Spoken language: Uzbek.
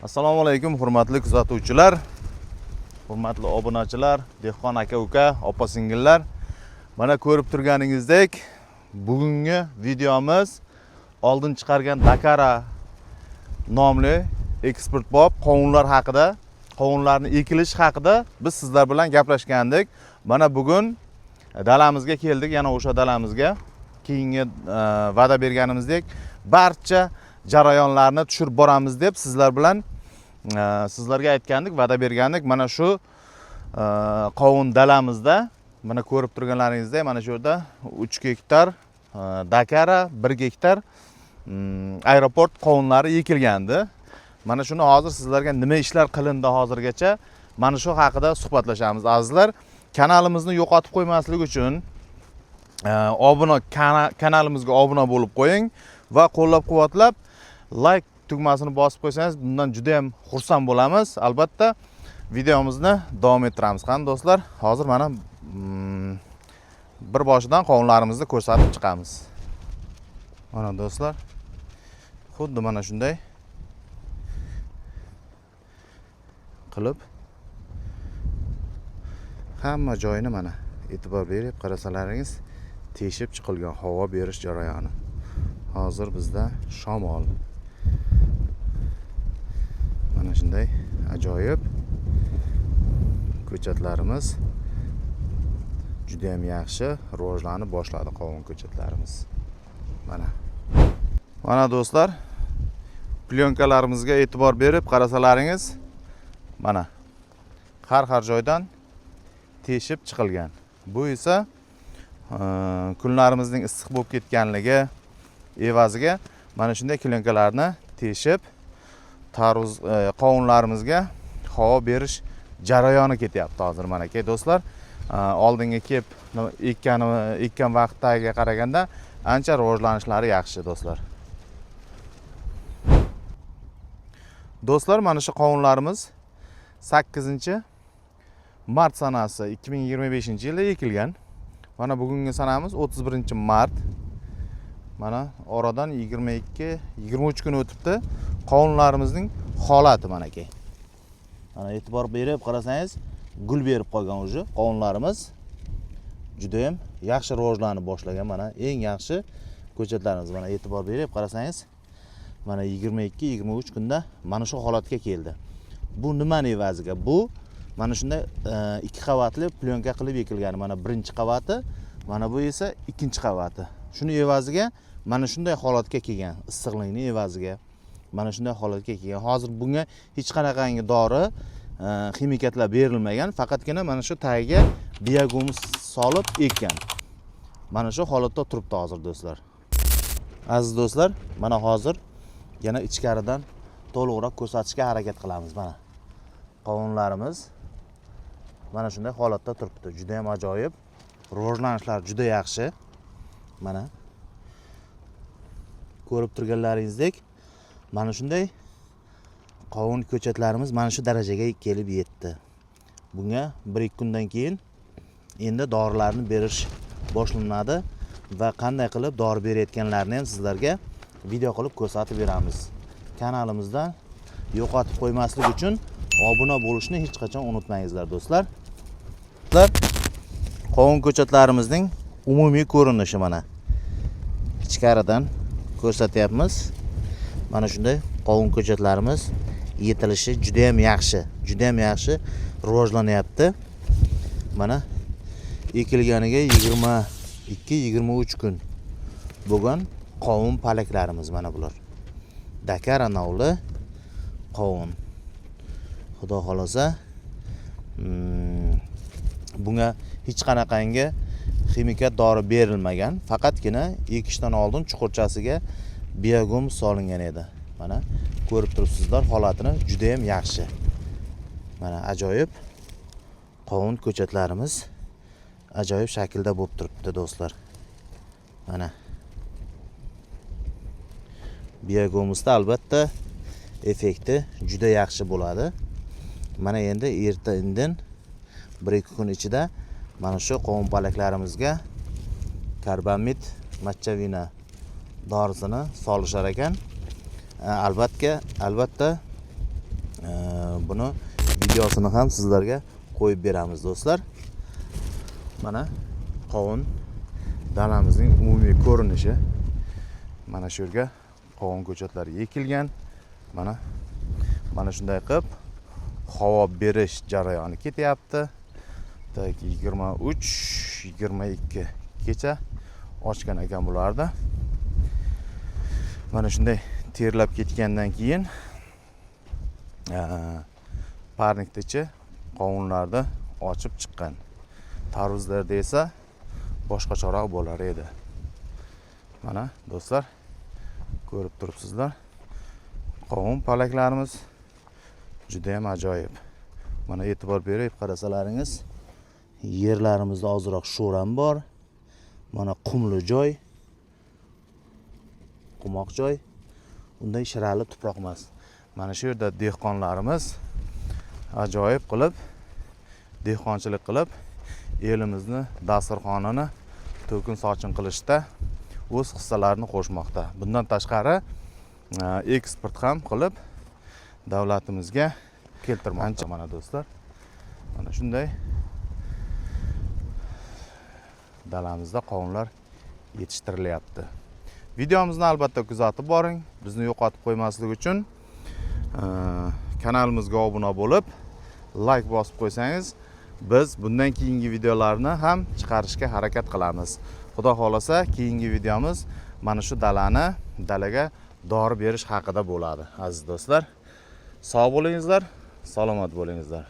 Assalomu alaykum, hurmatli kuzatuvchilar, hurmatli obunachilar, dehqon aka uka, opa singillar. Mana ko'rib turganingizdek, bugungi videomiz oldin chiqargan Dakara nomli eksport bob qovunlar haqida, qovunlarni ekilish haqida biz sizlar bilan gaplashgandik. Mana bugun dalamizga keldik, yana o'sha dalamizga keyingi va'da berganimizdek barcha jarayonlarni tushirib boramiz deb sizlar bilan sizlarga aytgandik, va'da bergandik. Mana shu qovun dalamizda mana ko'rib turganlaringizdek, mana shu yerda 3 gektar Dakara, 1 gektar aeroport qovunlari ekilgandi. Mana shuni hozir sizlarga nima ishlar qilindi hozirgacha, mana shu haqida suhbatlashamiz, azizlar. Kanalimizni yo'qotib qo'ymaslik uchun obuna kanalimizga obuna bo'lib qo'ying va qo'llab-quvvatlab like tugmasini bosib qo'ysangiz, bundan juda ham xursand bo'lamiz. Albatta, videomizni davom ettiramiz. Qani do'stlar, hozir mana bir boshidan qovunlarimizni ko'rsatib chiqamiz. Mana do'stlar, xuddi mana shunday qilib hamma joyini mana e'tibor berib qarasalaringiz teshib chiqilgan, havo berish jarayoni. Hozir bizda shamol. Mana shunday ajoyib ko'chatlarimiz juda ham yaxshi rivojlanib boshladi, qovun ko'chatlarimiz. Mana. Mana do'stlar, plyonkalarimizga e'tibor berib qarasalaringiz, mana har har joydan teshib chiqilgan. Bu esa kunlarimizning issiq bo'lib ketganligi evaziga mana shunday plyonkalarni teshib tarvuz qovunlarimizga havo berish jarayoni ketyapti hozir mana aka do'stlar. Oldingi kelib ekkan vaqtdagiga qaraganda ancha rivojlanishlari yaxshi do'stlar. Do'stlar, mana shu qovunlarimiz 8 mart sanasi 2025 yilda ekilgan. Mana bugungi sanamiz 31 mart. Mana oradan 22, 23 kun o'tibdi. Qovunlarimizning holati mana aka. Mana e'tibor berib qarasangiz, gul berib qolgan уже qovunlarimiz. Juda ham yaxshi rivojlanib boshlagan. Mana eng yaxshi ko'chatlarimiz. Mana e'tibor berib qarasangiz, mana 22, 23 kunda mana shu holatga keldi. Bu nimani evaziga? Bu mana shunday ikki qavatli plyonka qilib ekilgani. Mana birinchi qavati, mana bu esa ikkinchi qavati. Shuni evaziga mana shunday holatga kelgan, issiqlikning evaziga mana shunday holatga kelgan. Hozir bunga hech qanaqangi dori, ximikatlar berilmagan, faqatgina mana shu tagiga biogumus solib ekkan. Mana shu holatda turibdi hozir do'stlar. Aziz do'stlar, mana hozir yana ichkaridan to'liqroq ko'rsatishga harakat qilamiz. Mana qovunlarimiz mana shunday holatda turibdi. Juda ham ajoyib. Rivojlanishlar juda yaxshi. Mana ko'rib turganlaringizdek, mana shunday qovun ko'chatlarimiz mana shu darajaga kelib yetdi. Bunga 1-2 kundan keyin endi dorilarni berish boshlanadi va qanday qilib dori berayotganlarini ham sizlarga video qilib ko'rsatib beramiz. Kanalimizdan yo'qotib qo'ymaslik uchun obuna bo'lishni hech qachon unutmangizlar do'stlar. Do'stlar, qovun ko'chatlarimizning umumiy ko'rinishi mana ichkaridan ko'rsatyapmiz. Mana shunday qovun ko'chatlarimiz yetilishi juda ham yaxshi, juda ham yaxshi rivojlanyapti. Mana ekilganiga 22, 23 kun bo'lgan qovun palaklarimiz mana bular. Dakara navli qovun. Xudo xolasa, bunga hech qanaqangi ximikat dori berilmagan. Faqatgina ekishdan oldin chuqurchasiga biogumus solingan edi. Mana ko'rib turibsizlar, holatini juda ham yaxshi. Mana ajoyib qovun ko'chatlarimiz ajoyib shaklda bo'lib turibdi do'stlar. Mana biogumusda albatta effekti juda yaxshi bo'ladi. Mana endi erta indin 1-2 kun ichida mana shu qovun palaklarimizga karbamid machchavina dorisini solishar ekan. Albatta Buni videosini ham sizlarga qo'yib beramiz, do'stlar. Mana qovun dalamizning umumiy ko'rinishi. Mana shu yerga qovun ko'chatlari ekilgan. Mana shunday qilib havo berish jarayoni ketyapti. Так, 23, 22 kecha ochgan ekan bularni. Mana shunday terlab ketgandan keyin парник ichi qovunlarni ochib chiqqan. Tarvuzlarda esa boshqacharoq bo'lar edi. Mana, do'stlar, ko'rib turibsizlar. Qovun palaklarimiz juda ham ajoyib. Mana, e'tibor berib qarasalaringiz, yerlarimizda ozroq sho'r ham bor. Mana, qumli joy. Qumoq joy. Unday shirali tuproq emas. Mana shu yerda dehqonlarimiz ajoyib qilib dehqonchilik qilib, elimizni dasturxonini to'kin sochin qilishda o'z hissalarini qo'shmoqda. Bundan tashqari, eksport ham qilib, davlatimizga keltirmoqda. Mana, do'stlar, mana shunday dalamizda qovunlar yetishtirilyapti. Videomizni albatta kuzatib boring. Bizni yo'qotib qo'ymaslik uchun kanalimizga obuna bo'lib, layk bosib qo'ysangiz, biz bundan keyingi videolarni ham chiqarishga harakat qilamiz. Xudo xohlasa, keyingi videomiz mana shu dalaga dori berish haqida bo'ladi. Aziz do'stlar, sog' bo'lingizlar, salomat bo'lingizlar.